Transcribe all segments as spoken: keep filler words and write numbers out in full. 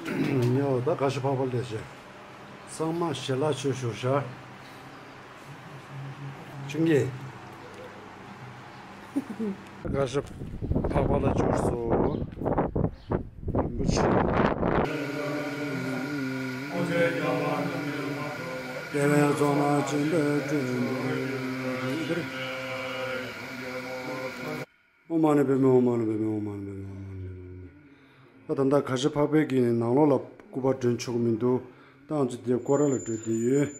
ཉོ་ད་ག་ཤ་ཕག་པ་ལས་བྱེད། གཙང་མ་ཞལ་ལག་མཆོད་ཞུ་ཤར། ཆུང་གེ། ག་ཤ་ཕག་པ་ལ་འབྱོར་སོང་། རིན་པོ་ཆེ། དེ་བས་གཙང་མ་ཅན་དུ་སྤྲུལ་པའི་འདིར། ཨོཾ་མ་ཎི་པདྨེ། ཨོཾ་མ་ཎི་པདྨེ། ཨོཾ་མ་ཎི་པདྨེ། ཨོཾ་མ་ཎི་པདྨེ། ད་ད་ལྟ་ག་ཤ་ཕག་པའི་གི་ནང་ལོགས་ལ་སྐུ་པར་སྒྲོན་ཆོག་གི་མི་འདུག་ད་ང་ཚོ་དེ་སྐོར་ར་ལ་འགྲོ་བསྡད་ཡོད།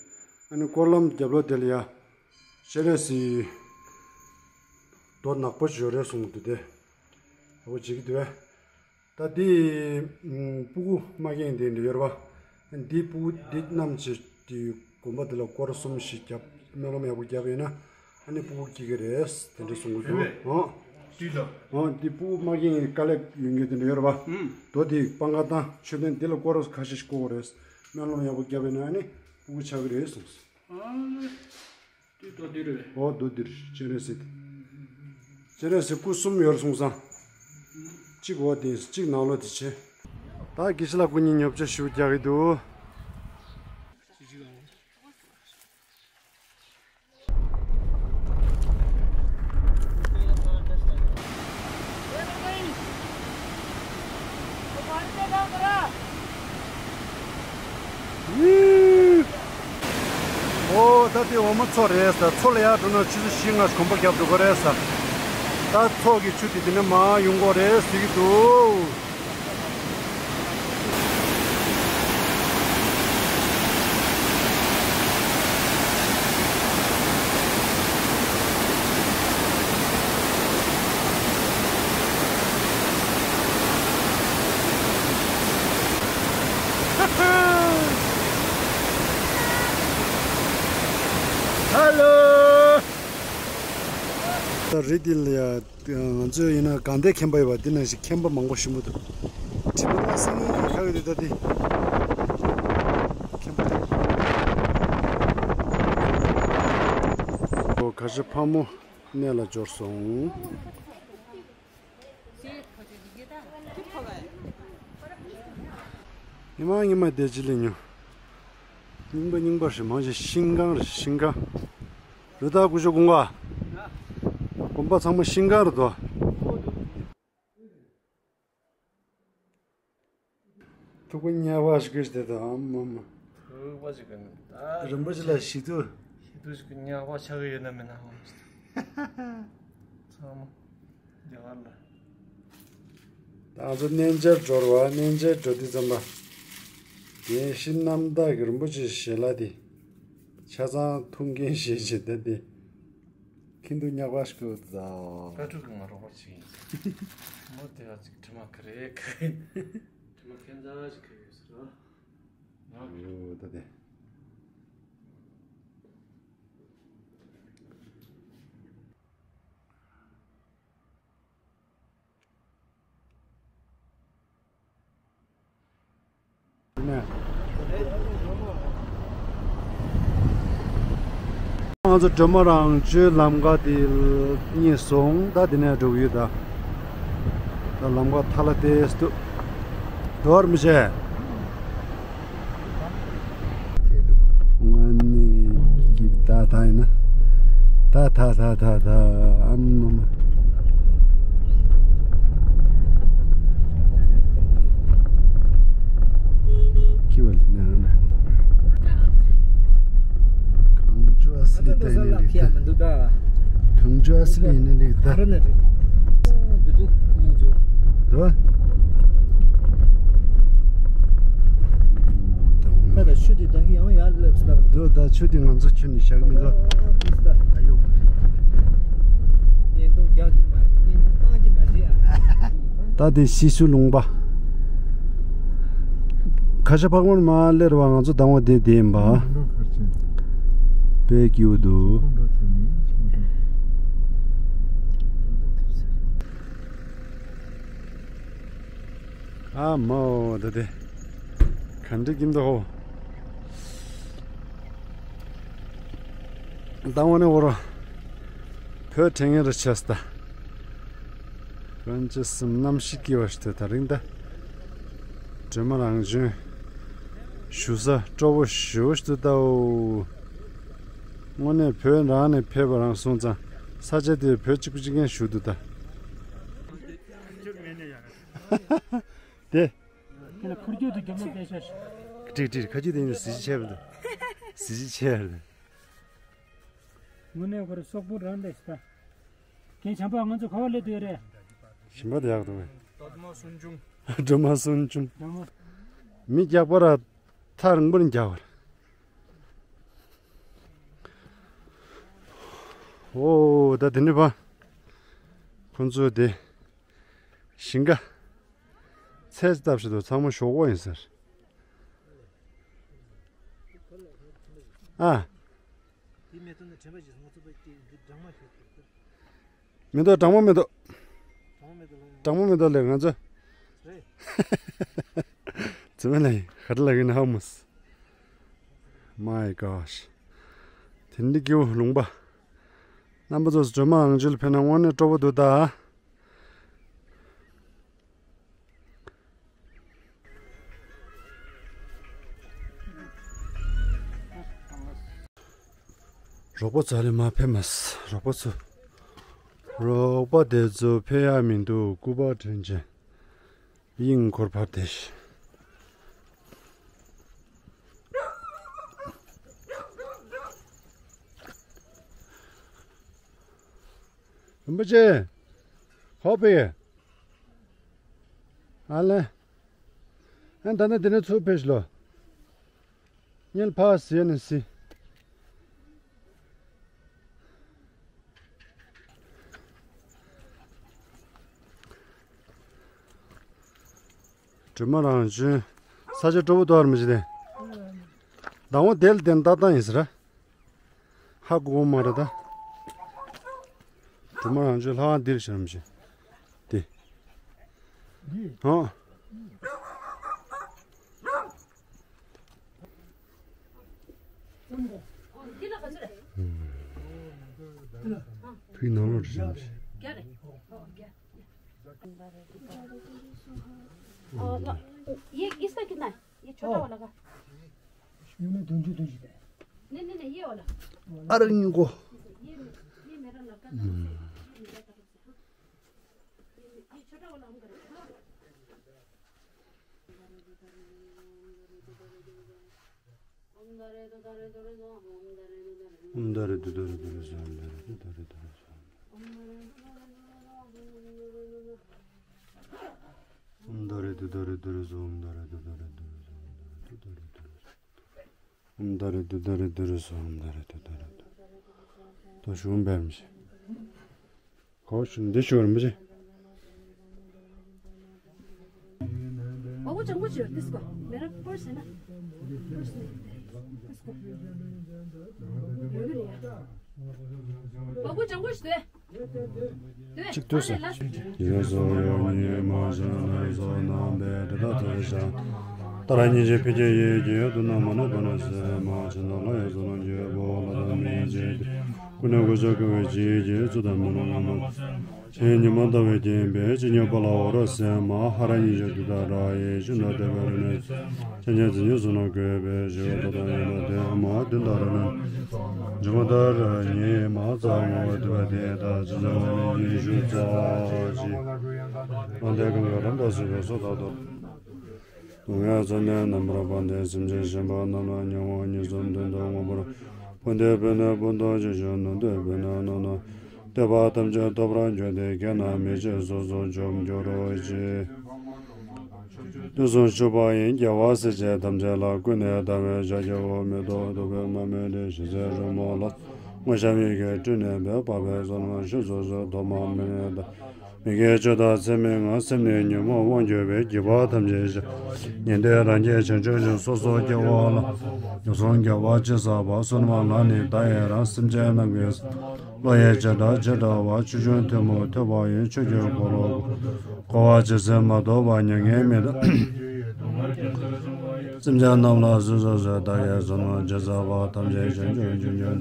ཨ་ནི་སྐོར་ལམ་རྒྱབ་ལོགས་དེ་ལ་ཡ། སྤྱན་རས་གཟིགས་རྡོ་ནག་པོ་ཅིག་ཡོད་རེད་གསུངས་འདུག་སྟེ། ཨ་བོ་བྱེད་ཀྱི་འདུག་བས། ད་འདི་ཨུམ་སྤུ་གུ་མ་རྒན་དེ་འདྲ་ཡོད་རེད་པ། འདི་སྤུ་གུ་འདི་རྣམས་ཀྱི་དེ་དགོན་པ་འདི་ལ་སྐོར་གསུམ་ཞིག་བརྒྱབ། སྨོན་ལམ་ཡག་པོ་བརྒྱབ་ཡིན་ན་ཨ་ནི་སྤུ་གུ་སྐྱེ་གི་རེད་དེ་འདྲ་གསུང་གི་འདུག་ཨོ། འདི་ལ། ཨོ་འདི་སྤུ་གུ་མ་རྒན་དཀའ་ལས་ཡོད་མཁན་དེ་འདྲ་ཡོད་རེད་པ། ཨུམ། རྡོ་དེ་སྤང་ཁ་དང་མཆོད་རྟེན་འདི་ལ་སྐོར་ཁ་ཤས་ཤིག་བསྐོར་གི་རེད། སྨོན་ལམ་ཡག་པོ་བརྒྱབ་ཡིན་ན་ཨ་ནི་སྤུ་གུ་ཆགས་ཀྱི་རེད་གསུངས། ཨ་ནི། དུས་ཏོ་འདི་རེད། ཨོ་རྡོ་འདིར་སྤྱན་རས་གཟིགས། སྤྱན་རས་གཟིགས་སྐུ་གསུམ་ཡོད་གསུངས་སང་། གཅིག་འོག་དེ་གཅིག་ནང་ལོགས་དེ་བྱས། ད་དགེ་བཤེས་ལགས་སྐུ་ཉིད་ཉོབ་ཆ་ཞུ་རྒྱག་གི་འདུག་ཨོ་ད་དེ་འོ་མ་མཚོ་རེད་ས། མཚོ་ལ་ཡར་འགྲོ་ན་ཆུ་ཚོད་བཞི་ལྔ་གོམ་པ་རྒྱབ་འགྲོ་གི་རེད་ས། ད་མཚོ་གི་ཆུ་དེ་དེ་ནས་མར་ཡོང་གི་རེད་ཟེར་གྱི་འདུག་ཧ་ལོ། ད་རི་འདི་ལ་ཡ། ང་ཚོས་ཡིན་ན་དགའ་ལྡན་མཁན་པ་ཡོད་པ་འདི་ནང་བཞིན་མཁན་པ་མང་པོ་ཞིག་འདུག་དྲི་མ་ལ་སེང་གེ་ག་ཡོད་དེ་ད་དེ། མཁན་པ་དེ། ཨོ་ག་ཤ་ཕག་མོ་གནས་ལ་འབྱོར་སོང་། ཉི་མ་ཉི་མ་བསྡད་ཅི་ལས་ཉོ། རྙིང་པ་རྙིང་པ་རེད། མང་ཆེ་ཤིང་ཁང་རེད། ཤིང་ཁང་། རི་དྭགས་ཀུ་ཤུ་ཀུང་ག་དགོན་པ་ཚང་མ་ཤིང་ཁང་རེད་དོ། ཐུག་པ་ཉག་པ་ཞིག་གིས་དེ་དང་མ་མ། ཐུག་པ་ཞིག་གིས་ད། རིན་པོ་ཆེ་ལ་ཞི་དུ། ཞི་དུ་ཞིག་གིས་ཉག་པ་ཆགས་ཀྱི་ཡོད་ན་མེད་ན་ཧོ། ཚང་མ་རྒྱ་གར་ལ། ད་ང་ཚོ་གནས་མཇལ་འགྲོ་ར་བ། གནས་མཇལ་འགྲོ་དུས་ཙམ་པ། རྒན་ཤི་རྣམ་དག་གི་རིན་པོ་ཆེ་ཞལ་ལག་དེ། ཆ་ཚང་ཐུག་མཁན་ཞེས་བྱེད་ད་དེ། ཁྱིམ་དུ་ཉག་པ་ཞིག་དགོས་དང་། ཀ་ཕྲུག་གི་ང་རོགས་པ་ཅིག་ཡིན། མོ་དེ་ཨ་ཅིག་དྲི་མ་ག་རེ་ག་རེ། དྲི་མ་ཁན་ཚ་ཞིག་ག་ཡོད་ཟེར་ར། ཨོ་ད་དེ། ང་ཚོ་སྒྲོལ་མ་རང་བྱོན་ལམ་ཁ་དེ་རྙེད་སོང་། ད་དེ་ནས་འགྲོ་གི་ཡོད་ད། ད་ལམ་ཁ་ཐ་ལ་ཏེ་སྟུ། དོར་མི་བྱེད། དངོས་གནས་ཀྱི་ད་ད་ཡིན་ན། ད་ད་ད་ད་ད་ཨམ་མ་མ། ཁྱི་བ་འདི་ནའང་གང་བྱོ་ཨ་སི་ལི་ད་ཡིན་ནི་ལིག་ད། གང་བྱོ་ཨ་སི་ལི་ཡིན་ནི་ལིག་ད། དོ། ད་ད་ཆུ་དེ་ད་གི་ཡང་ཡར་སླེབས་སྟབས། དོ་ད་ཆུ་དེ་ང་ཚོ་ཁྱོན་ནས་བཞག་གི་མི་འདུག་ཨ་ཡོ། ད་དེ་ཤི་ཤུ་ལུང་པ། ཁ་ཤ་ཕག་མོར་མ་སླེབས་པ་ང་ཚོ་དང་བ་དེ་བསྡད་ཡིན་པ། དཔེ་སྐྱིད་པོ་འདུག་ཨ་མའོ་ད་དེ། ག་འདྲ་ཀིན་ད་ཧོ། ད་འོ་ནས་འོ་ར། བོད་དྲན་ངེས་ར་ཆེ་སྟ། ཀོན་ཅི་སིམ་གནམ་གཤིས་སྐྱིད་པ་ཞིག་ཐོས་ད་རིང་ད། སྒྲོལ་མ་རང་བྱོན། བཞུགས་ས་སྤྲོ་པོ་ཞེ་པོ་ཞིག་འདུག་ད་འོ། དངོས་གནས་བོད་རང་ནས་ཕེབས་པ་རང་སོང་ཙང་ས་ཆ་དེར་བོད་གཅིག་པུ་གཅིག་རྐྱང་ཞིག་འདུག་ད། དེ། དེ་ལ་འཁོར་རྒྱུག་དང་རྒྱབ་ལོག་བསྡད་ཤག། ཀྲིག་ཀྲིག་ཁ་རྒྱུག་དེ་ནི་གཟི་བརྗིད་ཆེ་བ་འདུག། གཟི་བརྗིད་ཆེ་བ་འདུག། དངོས་གནས་ཁོ་རང་སོག་པོ་རང་ལས་ས། རྒན་བྱམས་པ་ང་ཚོ་ག་པར་སླེབས་འདུག་རེད། ཞིམ་པ་དེ་ཡག་འདུག་བས། སྒྲོལ་མ་སུན་ཕྱུང་། སྒྲོལ་མ་སུན་ཕྱུང་། སྒྲོལ་མ། མི་རྒྱག་པ་ར་ཐག་རིང་པོ་ནས་རྒྱག་པ་ར། ཨོ་ད་དེ་ནས་ཕར། ཁོང་ཚོ་དེ། ཞིང་ཁ། ཚལ་བཏབ་བཞིན་འདུག། ཚང་མ་ཞོག་ཁོག་ཡིན་ཟེར། ཨ། དེ་མེ་ཏོག་ནི་དྲན་པ་ཞིག་ང་ཚོ་པའི་དེ་འདི་སྦྲང་མ་ཞིག་མེ་ཏོག་སྦྲང་མ་མེ་ཏོག། སྦྲང་མ་མེ་ཏོག་ལ། སྦྲང་མ་མེ་ཏོག་ལས་ང་ཚོ། རེད། ཙི་མ་ལ་ཡིན་ཧ་ཏ་ལ་གི་ན་ཧ་མོ་སི། My gosh། དེ་འདི་ཀེའུ་ལུང་པ། རྣམ་པ་ཚོ་སྒྲོལ་མ་རང་བྱོན་ལ་ཕེབས་ན་དངོས་གནས་སྤྲོ་པོ་འདུག་ད། རོགས་པ་ཚོ་ལས་མ་ཕེབས་མ་སི་རོགས་པ་ཚོ། རོགས་པ་དེ་ཚོ་ཕེབས་ཡ་མི་འདུག། སྐུ་པར་དྲན་ཅན། དབྱིངས་འཁོར་ཕབ་སྟེ། རིན་པོ་ཆེ། ཧོ་པེ། ཨ་ལེ། ཨན་ད་ནི་དེ་ནས་ཚུར་ཕེབས་ཤིག་ལོ། ཉལ་ཕ་ཟེར་ནས་ཟི། སྒྲོལ་མ་རང་བྱོན། ས་ཆ་སྤྲོ་པོ་འདུག་ཨ་རིན་པོ་ཆེ་དེ། ཟླ་བ་དེ་ལ་བརྟེན་ཏག་ཏག་ཡིན་ཟེར། ཧ་གོ་གི་མ་རེད་ད། སྒྲོལ་མ་རང་བྱོན་ལྷ་ཁང་འདིར་བཞེངས་བཞིན། དེ། འདི། ཧོ། འདི་ལ་ག་ཚོད་རེད། ཕུའི་ནང་ལོགས་བཞེངས་བཞིན། རྒྱ་རེད། ཨོ་རྒྱ། ཨོ་ལ། ཡེ་ཨི་ས་ཀི་ན། ཡེ་ཆོ་ཏ་བ་ལ་ག། ཡུ་མེ་དུང་ཅུ་དུང་ཞིག་རེད། ནེ་ནེ་ནེ་ཡེ་བ་ལ། ཨ་ར་ཉིན་གོ། ཡེ་མེ་ཡེ་མེ་ར་ལ་ག་ད་ཡེ་མེ་ར་ད་ར་སེ། ཡེ་ཆོ་ཏ་བ་ལ་ཧམ་ག་རེ། ཨོཾ་ཏཱ་རེ་ཏུཏྟཱ་རེ་ཏུ་རེ་སྭཱ་ཧཱ། ཨོཾ་ཏཱ་རེ་ཏུཏྟཱ་རེ་ཏུ་རེ་སྭཱ་ཧཱ། ཨོཾ་ཏཱ་རེ་ཏུཏྟཱ་རེ་ཏུ་རེ་སྭཱ་ཧཱ། ཨོཾ་ཏཱ་རེ་ཏུཏྟཱ་རེ་ཏུ་རེ་སྭཱ་ཧཱ། ཨོཾ་ཏཱ་རེ་ཏུཏྟཱ་རེ་ཏུ་རེ་སྭཱ་ཧཱ། ཨོཾ་ཏཱ་རེ་ཏུཏྟཱ་རེ་ཏུ་རེ་སྭཱ་ཧཱ། ཏུ་ཞུ་འབེམ་ཤི། ཁོ་ཤུ་འདི་ཤོར་མི་ཤེས། ཨོ་ཅང་གོ་ཅི་ཏིས་གོ་མེ་ར་ཕོར་སེ་ན། ཕོར་སེ་ཏིས་གོ་ཡོད་རེད་ཡ། ཨོ་ཅང་གོ་ཤི་ཏེ། གཅིག་ཏུ་སོ། ཡེ་སོ་ཡོ་ཉི་མ་ཤ་ན་སོ་ནམ་པའི་དྲི་དྭགས་ཚེ་ཤ། ཏཱ་ར་གཉིས་ཀྱི་ཕི་ཀྱི་ཡེ་གྱི་དུ་ན་མ་ན་པ་ན་སེ་མ་ཆེ་ན་ལ་ཡེ་སོ་ལོ་འགྱོད་པོ་ལ་དང་མི་བྱེད་དེ། ཀུ་ན་ཀུ་ཤ་ཀུ་བའི་ཅི་གྱི་ཚུ་དང་མ་ན་ང་མ། ཆེ་ཉི་མ་ཟླ་བའི་རྒྱན་པའི་ཅི་ཉོ་པ་ལ་འོ་ར་སེ་མ་ཧ་ར་གཉིས་ཀྱི་དུ་ད་ར་ཡེ་ཤུ་ན་དེ་བ་རི་ནེ། ཆ་ཉེ་ཙི་ཉེ་སུ་ན་གོས་པའི་ཞི་བ་ད་དང་ཡོད་ན་དེ་མ་དེ་ད་ར་ནེ། ཇི་མ་ད་ར་ཉི་མ་ཙ་ངོ་བ་དེ་བ་དེ་ད་ཅི་ཟ་བ་ནི་ཉི་ཤུ་ཙ་ཅི། ཨ་འདས་གང་ག་རམ་ད་སུ་བ་སོ་ད་དོ། སྡུག་བསྔལ་ཚོགས་ནས་རྣམ་པར་སྤངས་ཏེ་སེམས་ཅན་གཞན་པ་རྣམས་ལ་སྙིང་པོ་གཉིས་སུ་མདུན་དུ་མངོན་པར། ཕུང་འདོད་པས་ནི་ཕུང་དང་བཅས་ཤིང་ནོར་འདོད་པས་ནི་ནོར་དང་། འདོད་པ་ཐམས་ཅད་ཐོབ་པར་འགྱུར་ཏེ། དེས་ན་མི་ཕྱེད་སོ་སོར་འཇོམས་འགྱུར་རོ་ཞེས། དུས་གསུམ་མཆོད་པ་ཡིས། རྒྱལ་བ་སྲས་བཅས་ཐམས་ཅད་ལ། ཀུན་ནས་དང་བས་ཕྱག་བགྱིའོ། མེ་ཏོག་བདུག་སྤོས་མར་མེ་དྲི་ཞལ་ཟས་རོལ་མོ་ལ། དངོས་བཤམས་ཡི་གེ་སྤྲིན་ནི་འབེབས། པགས་པའི་བསོད་ནམས་ཞིང་སོགས་སུ། གཏོར་མ་མེ་ནི་ད། མི་དགེ་བཅུ་དང་ཚད་མེད་ལྔ། སེམས་ནི་ཉོན་མོངས་དབང་གྱུར་པའི། བགྱིས་པ་ཐམས་ཅད་བཤགས། ཉན་ཐོས་རང་རྒྱལ་བྱང་ཆུབ་ཤིང་། སོ་སོ་སྐྱེ་བོ་ལ། དུག་གསུམ་རྒྱལ་བ་ཅི་བསགས་པ། བསོད་ནམས་ལ་ནི་བདག་ཡི་རང་། སེམས་ཅན་རྣམས་ཀྱི། བློ་ཡི་བྱེ་བྲག་ཇི་འདྲ་བ། ཆོས་འབྱུང་ཐུན་མོང་ཐོས་པ་ཡི། ཆོས་ཀྱི་འཁོར་ལོ་བསྐོར་བ་ཇི་སྲིད་མ་ཐོབ་པ། མྱ་ངན་མི་འདའ། སེམས་ཅན་རྣམས་ལ་གཟིགས་སུ་གསོལ། བདག་གིས་བསོད་ནམས་ཅི་བསགས་པ། ཐམས་ཅད་བྱང་ཆུབ་ཀྱི་སྙིང་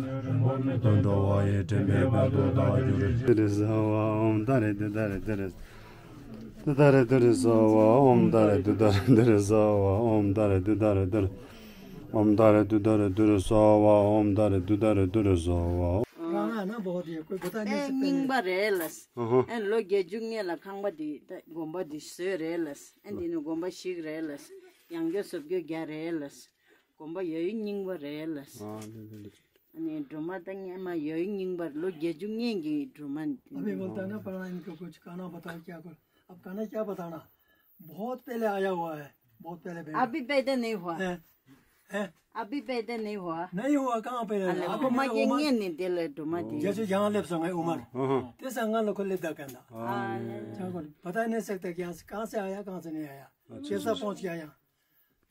པོར་འགྲོ་བ་ཡི། དྲན་པས་ཕན་ཐོགས་རྟག་ཏུ་འགྱུར། ཏི་རེ་ས་བ་ཨོཾ་ཏཱ་རེ་ཏི་ཏཱ་རེ་ཏི་རེ། ཏུ་ཏ་རེ་ཏུ་རེ་སྭཱ་ཧཱ། ཨོཾ་ཏ་རེ་ཏུ་ཏ་རེ་ཏུ་རེ་སྭཱ་ཧཱ། ཨོཾ་ཏ་རེ་ཏུ་ཏ་རེ་ཏུ་རེ། ཨོཾ་ཏ་རེ་ཏུ་ཏ་རེ་ཏུ་རེ་སྭཱ་ཧཱ། ཨོཾ་ཏ་རེ་ཏུ་ཏ་རེ་ཏུ་རེ་སྭཱ་ཧཱ། पुराना है ना बहुत, ये कोई बता नहीं सकते हैं। རྙིང་པ་རེད་ལགས། ཨ་ཧ། ཨ་ལོ་བརྒྱད་ཅུ་སྔོན་ལ་ཁང་པ་འདི་ད་དགོན་པ་འདི་བཟོས་རེད་ལགས། ཨ་འདི་ནི་དགོན་པ་ཞིག་རེད་ལགས། ཡང་བསྐྱར་བཟོ་བཅོས་རྒྱག་རེད་ལགས། དགོན་པ་ཡ་ཡི་རྙིང་པ་རེད་ལགས། ཨ་ནི་སྒྲོལ་མ་དང་སྔོན་མ་ཡ་ཡི་རྙིང་པ་ལོ་བརྒྱད་ཅུ་སྔོན་གྱི་སྒྲོལ་མ་འདི། अभी बोलता है ना, पुराना इनको कुछ कहना बताओ, क्या करो? अब कहना क्या बताना? बहुत पहले आया हुआ है, बहुत पहले बैठ अभी पैदा नहीं हुआ। हैं? हैं? अभी पैदा नहीं हुआ। नहीं हुआ, कहाँ पैदा हुआ? अरे, आपको उमा मेरा के उमा नहीं, दिल है, डुमा दी। जैसे यहाँ लेप संग है उमर। हाँ, हाँ। ते संग लोग को लेदा कहना। हाँ। क्या करो? बता ही नहीं सकते कि यहाँ से, कहाँ से आया, कहाँ से नहीं आया। अच्छा, कैसा अच्छा। पहुँच गया यहाँ?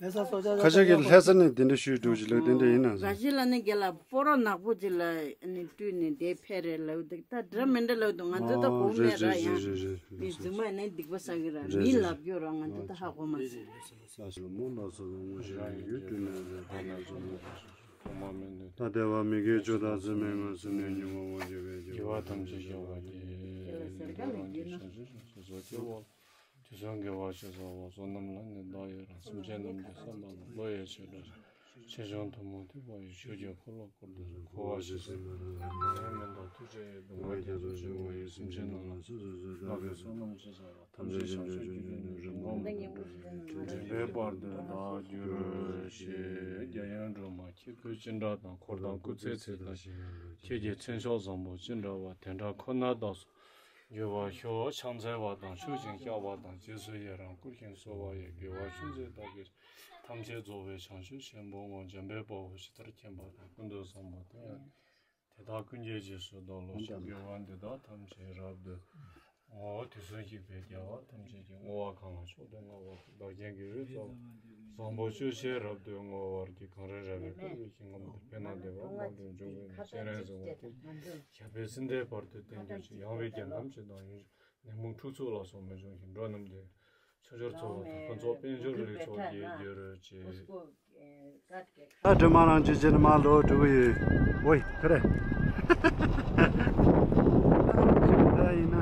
वैसा सोचा ཁ་जाता ཤས་ཀྱིས་ལྷ་ས་ནས་དེ་འདྲ་ཞུས་འདུག་ཅིག་ལབ་དེ་འདྲ་ཡིན་ན། འགའ་ཞིག་ལ་ནི་རྒན་ལགས་སྤོ་རོ་ནག་པོ་ཅིག་ལ་ནི་སྤྲུལ་ནས་དེ་ཕེབས་རེད་ལབ་འདུག་ད་འདྲ་མི་འདྲ་ལབ་འདུག་ང་ཚོ་ད་གོ་མེད་ར་ཡང་། མི་རྫུན་མ་ནི་སྡིག་པ་བསགས་ཀྱི་ར། མི་ལབ་རྒྱུ་ར་ང་ཚོ་ད་ཧ་གོ་མ་སོང་། ད་དེ་བ་མི་དགེ་བཅུ་དང་རྩིས་མེད་ལྔ་བརྩི་ནས་ཉོན་མོངས་པ་འཇིག་པའི་རྒྱུ། དགེ་བ་ཐམས་ཅད་བསགས་པ་དེས། དེ་བསོད་ནམས་ཀྱི་བསོད་ནམས་ལ་ནི་བདག་ཡི་རང་། སེམས་ཅན་རྣམས་ཀྱི་བསོད་ནམས་ལ་བློ་ཡིད་ཆེས་འགྲོ། ཆེ་ཆུང་ཐུན་མོང་ཐོས་པ་ཡི། ཆོས་ཀྱི་འཁོར་ལོ་བསྐོར་དུ་གསོལ། འཁོར་བ་ཞི་བྱེད་མི་ལུས་ལ། ཡང་དག་ཐུགས་རྗེ་ཡིས། སྡུག་བསྔལ་རྒྱ་མཚོ་ཆེན་པོ་ཡི། སེམས་ཅན་རྣམས་ལ་སོ་སོར་བརྩོན། བདག་གི་བསོད་ནམས་ཀྱིས་བསགས་པ་ཐམས་ཅད་བྱང་ཆུབ་ཀྱི་སེམས་ནི་རིམ་པ་མང་པོ་འགྲུབ་པའི་ཕྱིར། འགྲིབ་པའི་བར་དུ་བདག་གྱུར་ཅིག་རྒྱལ་ཡུམ་སྒྲོལ་མ་ཁྱེད་སྐུ་ཅི་འདྲ་དང་། འཁོར་དང་སྐུ་ཚེའི་ཚད་དང་ཞིང་། ཁྱེད་ཀྱི་མཚན་མཆོག་བཟང་པོ་ཅི་འདྲ་བ། དེ་འདྲ་ཁོ་ནར་བདག་སོགས་འགྱུར་བར་ཤོག་ཕྱག་འཚལ་བ་དང་མཆོད་ཅིང་བཤགས་པ་དང་། རྗེས་སུ་ཡི་རང་བསྐུལ་ཞིང་གསོལ་བ་ཡི། དགེ་བ་ཆུད་མཛད་བདག་གིས་ཐམས་ཅད་རྫོགས་པའི་བྱང་ཆུབ་ཆེན་པོའི་དངོས། འཇམ་དཔལ་དཔའ་བོས་ཇི་ལྟར་མཁྱེན་པ་དང་། ཀུན་ཏུ་བཟང་པོ་དེ་ཡང་དེ་དག་ཀུན་གྱི་རྗེས་སུ་བདག་སློབ་ཅིང་། དགེ་བ་འདི་དག་ཐམས་ཅད་རབ་ཏུ་བསྔོ། དུས་གསུམ་གཤེགས་པའི་རྒྱལ་བ་ཐམས་ཅད་ཀྱིས། བསྔོ་བ་གང་ལ་མཆོག་ཏུ་བསྔགས་པ་དེས། བདག་རྐྱེན་དགེ་བའི་རྩ་བ་བཟང་པོ་སྤྱོད་ཕྱིར་རབ་ཏུ་བསྔོ་བར་བགྱི། གངས་རི་ར་བས་བསྐོར་བའི་ཞིང་ཁམས་འདིར། ཕན་དང་བདེ་བ་མང་དུ་འབྱུང་བའི་སྤྱན་རས་གཟིགས་དབང་ཕྱུག་ཞབས་པད་སྲིད་མཐའི་བར་དུ་བརྟན་གྱུར་ཅིག་ཡངས་པའི་རྒྱ་གྲམ་ཇི་ལྟར་ཡངས་ཤིང་། ནགས་མོ་ཁྲོ་ཚུགས་ལ་སོགས་མི་འབྱུང་ཞིང་། འགྲོ་རྣམས་དེ་ཕྱོགས་བཅུར་འཚོ་བ་དང་། ཕུན་ཚོགས་དཔལ་འབྱོར་རིགས་མཆོག་རྒྱས་གྱུར་ཅིག་ད་སྒྲོལ་མ་རང་བྱོན་བྱས་ནས་མར་ལོག་འགྲོ་གི་ཡོད། ཝེ་ཁ་རེ། ད་ཡིན་ན།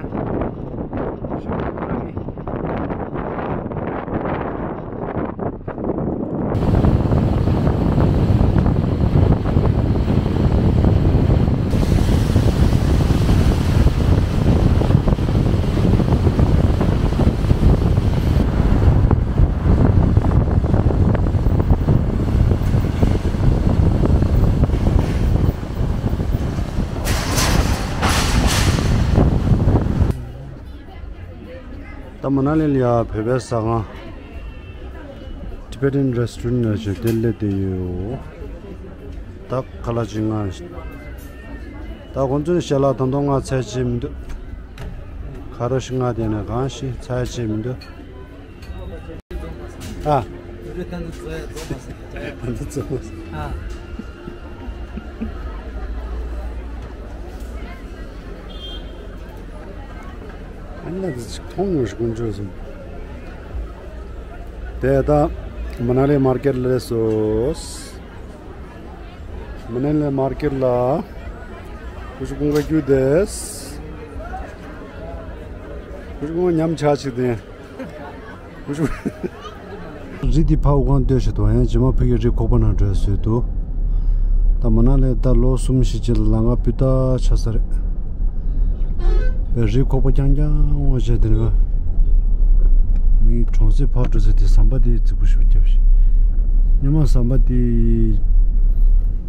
ད་མ་ན་ལི་ལ་ཡ་བོད་པའི་ཟ་ཁང་། Tibetan Restaurant ལ་ཞིག་དེ་སླེབས་བསྡད་ཡོད། ད་ཁ་ལག་ཅིག་མངགས། ད་ཁོང་ཚོའི་ཞལ་ལག་ད་དུང་མངགས་ཚར་བྱས་མི་འདུག་ག་རེ་ཞིག་མངགས་བསྡད་ན་གང་ཞིག་ཚར་བྱས་མི་འདུག་ཨ། ད་ཚོ། ཨ་ན་ཅིག་མཐོང་ཡོང་ཞིག་ཀུན་སྤྱོད་སོང་། དེ་ད་མ་ན་ལི་མར་ཀེཊ་ལ་སླེབས་སོང་། མ་ན་ལི་མར་ཀེཊ་ལ་ཀུ་ཤུ་ཀུན་དགའ་རྒྱུ་དེས། ཀུ་ཤུ་ཀུན་དགའ་ཉམས་ཆག་ཅིག་དེ། རི་འདི་ཕར་དབུ་རྐང་སྟོད་ཞིག་ཏུ་ཡང་རྗེས་མ་ཕ་གི་རི་ཁོག་པ་ནང་འགྲོ་ཡ་བཟོས་འདུག་ད་མ་ན་ལི་ད་ལོ་གསུམ་བཞི་རྗེས་ལ་ལམ་ཁ་སྤུས་དག་ཆགས་ས་རེད། བའི་རི་ཁོག་པ་རྐྱང་རྐྱང་བ་བྱས་དེ་ནི་མིའི་གྲོང་གསེབ་ཕར་འགྲོ་ས་དེ་ཟམ་པ་དེ་རྫིག་པོ་ཞིག་བརྒྱབ་ཤག་སྔོན་མ་ཟམ་པ་དེ་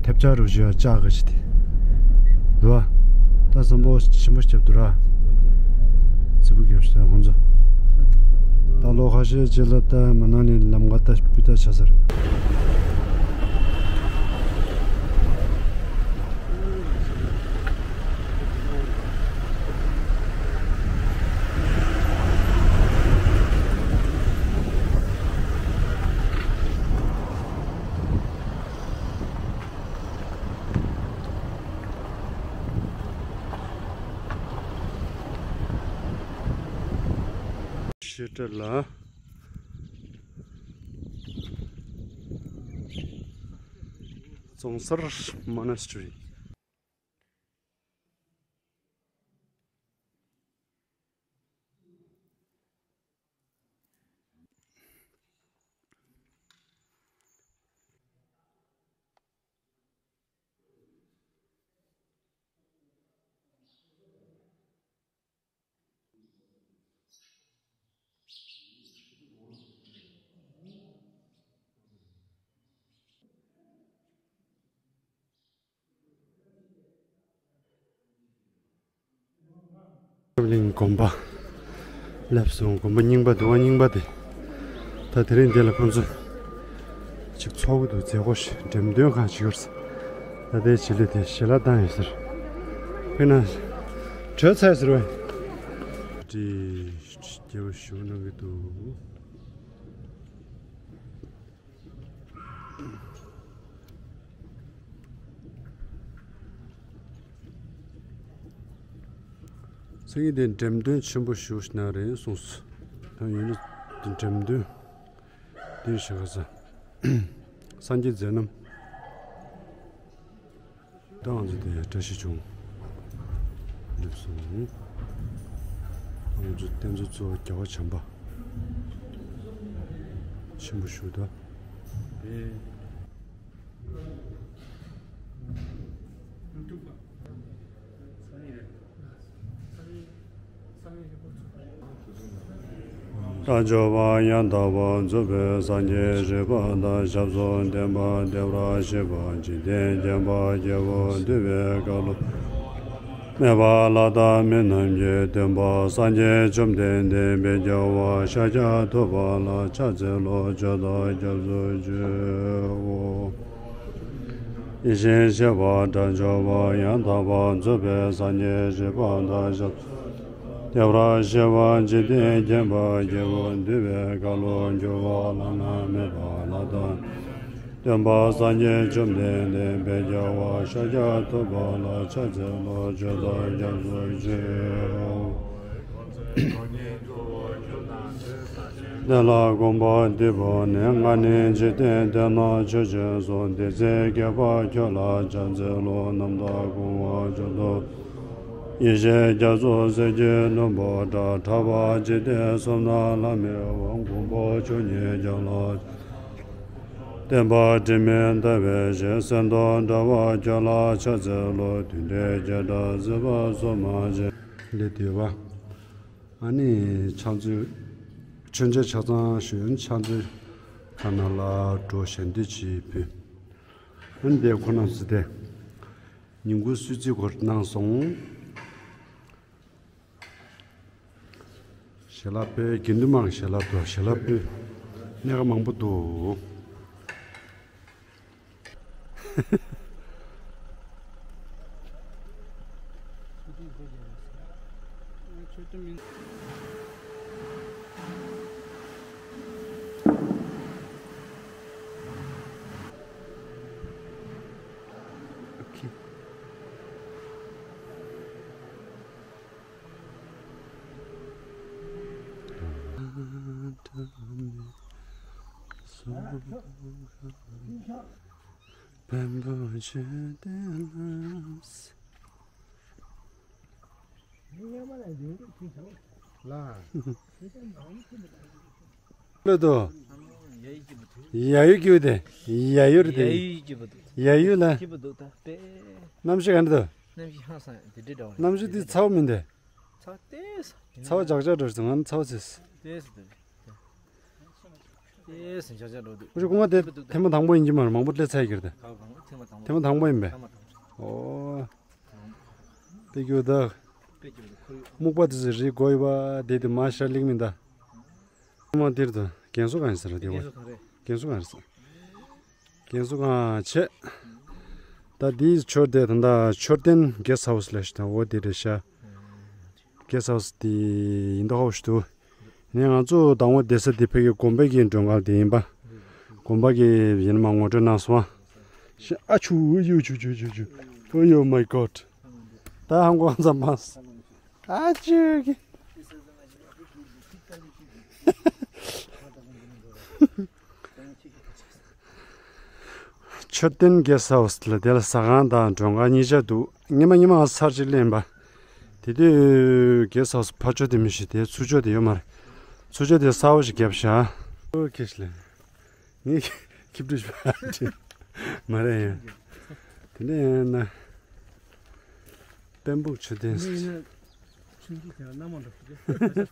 ཐེབས་ཆག་རུ་བཞི་བ་ལྕགས་ག་ཞིག་དེ། འདུག་ཨ། ད་ཟམ་པ་ཆེན་པོ་བརྒྱབ་འདུག་ར། རྫིག་པོ་བརྒྱབ་ཤག་ད་ཁོང་ཚོ། ད་ལོ་ཁ་ཤས་རྗེས་ལ་ད་མ་ན་ལི་ལམ་ཁ་ད་སྤུས་དག་ཆགས་ས་རེད། བཤད་གྲྭ་ལ། རྫོང་སར་Monastery། གླིང་དགོན་པ་སླེབས་སོང་། དགོན་པ་རྙིང་པ་འདུག་པ། རྙིང་པ་དེ་ད་དེ་རིང་འདི་ལ་ཁོང་ཚོ་ཅིག་ཚོགས་ཀྱི་འདུག་མཛད་སྒོ་ཞིག་འགྲེམས་སྟོན་གང་བྱེད་ཀྱི་ཡོད་རེད། ད་ལྟའི་བྱེད་ལས་དེ་ཞལ་ལག་བཏང་ཡོད་ཟེར། དཔེར་ན་གྲོལ་ཚར་ཟེར་བས། ཏི་རྒྱལ་བ་ཞུ་གནང་གི་འདུག་སང་ཉིན་དེ་འགྲེམས་སྟོན་ཆེན་པོ་ཞིག་གནང་རེད་གསུངས་སོང་། ད་ཡིན་ན་དེ་འགྲེམས་སྟོན་དེ་ཞིག་ག་ས་སངས་རྒྱས་མཛད་རྣམ་ད་ང་ཚོ་དེ་བཀྲ་ཤིས་ལྗོངས་སླེབས་སོང་། ང་ཚོ་རྟེན་གཙོ་གཙོ་བོ་རྒྱལ་བ་བྱམས་པ་ཆེན་པོ་བཞུགས་ད། ད་མཆོད་པ་ཡང་དག་པར་མཛད་པའི་སངས་རྒྱས་གཞི་དཔལ་དང་ཞབས་སོར་བསྟན་པ་བདེ་བར་གཤེགས་པ་འཇིག་རྟེན་མཁྱེན་པ་སྐྱེས་བུ་འདུས་པའི་བཀའ་སློབ་མེད་པ་ལྷ་དང་མི་རྣམས་ཀྱི་སྟོན་པ་སངས་རྒྱས་བཅོམ་ལྡན་འདས་དཔལ་རྒྱལ་བ་ཤཱཀྱ་ཐུབ་པ་ལ་ཕྱག་འཚལ་ལོ། མཆོད་དོ་སྐྱབས་སུ་མཆིའོ། ཡེ་ཤེས་ཞི་བ་དགྲ་བཅོམ་པ་ཡང་དག་པར་རྫོགས་པའི་སངས་རྒྱས་གཞི་དཔལ་དང་ཞབས་བདེ་བར་གཤེགས་པ་འཇིག་རྟེན་མཁྱེན་པ་སྐྱེས་བུ་འདུས་པའི་བཀའ་སློབ་འགྱུར་བ་བླ་ན་མེད་པ་ལྷ་དང་སྟོན་པ་སངས་རྒྱས་བཅོམ་ལྡན་འདས་དཔལ་རྒྱལ་བ་ཤཱཀྱ་ཐུབ་པ་ལ་ཕྱག་འཚལ་ལོ། མཆོད་དོ་སྐྱབས་སུ་མཆིའོ། དེ་ལ་དགོངས་པ་འདི་བོར་ནས། ང་ནི་འཇིག་རྟེན་བདེ་སྣང་མཆོད་ཅིང་སོང་། དེ་ཚེ་མཁས་པ་ཁྱོད་ལ་ཕྱག་འཚལ་ལོ། རྣམ་དག་དགོངས་པ་མཆོག་ཏུ་ཡེ་ཤེས་རྒྱ་མཚོ་གསེར་གྱི་ནོར་བུ་འདྲ། ཕྲ་བ་འཇིག་རྟེན་གསུམ་ན་ལྷམ་མེ་བ། མགོན་པོ་མཆོག་ཉིད་རྒྱ་ལ་བསྟན་པ་དྲི་མེད་ཟླ་བའི་ཞལ། གསེར་མདོག་འདྲ་བ་ཁྱོད་ལ་ཕྱག་འཚལ་ལོ། དུས་མཐའི་རྒྱལ་སྲས་སྲིད་པ་སོགས་མ་མཆིས། ལས་དེ་བ། ཨ་ནི་ཕྱག་མཛོད། མཆོད་མཇལ་ཆ་ཚང་ཞུ་ཡོན་ཕྱག་མཛོད་ཁང་ནང་ལ་འགྲོ་ཞལ་འདོན་ཅིག་ཕུལ། ཨ་ནི་དེ་ཁོ་རྣམ་ཚོ་དེ་ཉིན་གུང་གསོལ་ཚིགས་སྐོར་གནང་སོང་། ཞལ་ལག་ཕུལ། དགེ་འདུན་མང་གི་ཞལ་ལག་འདུག་ཞལ་ལག་ཕུལ། གནད་འགག་མང་པོ་འདུག་བེམ་པོ་ཆུ་ལྡན་ལ། ལ། ལོས་དོ། ཡ་ཡུ་སྐྱིད་པོ་དེ། ཡ་ཡུ་རེད་དེ། ཡ་ཡུ་སྐྱིད་པོ་འདུག་ཡ་ཡུ་ལ། སྐྱིད་པོ་འདུག་ད་དཔེ། གནམ་གཤིས་ག་འདྲ་འདུག་གནམ་གཤིས་ཧང་སང་དེ་འདྲ་འདྲ་བ་རེད། གནམ་གཤིས་འདི་ཚ་བོ་མིན་ཏེ། ཚ་བོ་ཏོག་ཙམ། ཚ་བོ་འཇག་འཇག་འགྲོ་རེད། ང་ཚ་བོ་ཚེས། ཏོག་ཙམ་འདུག་ཏོག་ཙམ་འཇག་འཇག་འགྲོ་འདུག་ཨུ་ཆུ་རྐུན་མ་དེ་ཐེངས་མ་དང་པོ་ཡིན་གྱི་མ་རེད། མང་པོ་སླེབས་ཚར་ཡི་གི་རེད་དེ། ཐེངས་མ་དང་པོ་ཐེངས་མ་དང་པོ། ཐེངས་མ་དང་པོ་ཡིན་པས། ཐེངས་མ་དང་པོ། ཨོ། དཔེ་སྐྱིད་པོ་འདུག་དཔེ་སྐྱིད་པོ་འདུག་ཁོར་ཡུག་སྨུག་པ་དེ་ཚོ་རི་མགོ་ཡོད་པ་དེ་དེ་མ་ཤར་ལེགས་མིན་ད། མ་དེར་དུ་རྒན་གསོ་ཁང་ཡིན་ས་རེད་དེ། རྒན་གསོ་ཁང་རེད། རྒན་གསོ་ཁང་རེད། རྒན་གསོ་ཁང་བྱས། ད་དེའི་མཆོད་དེ་ད་ལྟ་མཆོད་རྟེན་གེ་སི་ཧའུ་སི་ལབ་ཞིག་དང་འོ་དེ་རེད་ཤག་གེ་སི་ཧའུ་སི་དེ་ཡིན་ད་ཧོབ་ཞིག་འདུག་ནས་ང་ཚོ་དང་པོ་བསྡད་ས་དེ་ཕ་གི་དགོན་པ་གི་མགྲོན་ཁང་དེ་ཡིན་པ། དགོན་པ་གི་ཡིན་མ་ངོ་སྤྲོད་གནང་སོང་ཨ། ཤ་ཨ་ཆུ་ཡུ་ཆུ་ཆུ་ཆུ་ཆུ། Oh my God. ད་ཧང་གོ་ཙམ་མ། ཨ་ཅེ་གི། མཆོད་རྟེན་གེ་སི་ཧའུ་སི་ལ་དེ་ལ་ཟ་ཁང་དང་མགྲོན་ཁང་གཉིས་ཆ་འདུག་ཉི་མ་ཉི་མ་ང་ཚར་གཅིག་ལེན་པ། དེ་དུས་གེ་སི་ཧའུ་སི་ཕར་ཕྱོགས་དེ་མི་ཤེས་དེ་ཚུར་ཕྱོགས་དེ་ཡོད་མ་རེད། ཚུར་ཕྱོགས་དེ་གསར་པ་ཞིག་བརྒྱབ་ཤག་ཨོ་ཁེ་ཤི་ལེ། ངས་ཁྱི་བྲིས་པ་མ་རེད་ཡ། དེ་འདྲ་ཡིན་ན། དཔོན་པོ་མཆོད་རྟེན་ཟེར། ཆུང་ཆུང་དེ་ལ་མནའ་མ་འགྲོ་ཤི་རེད།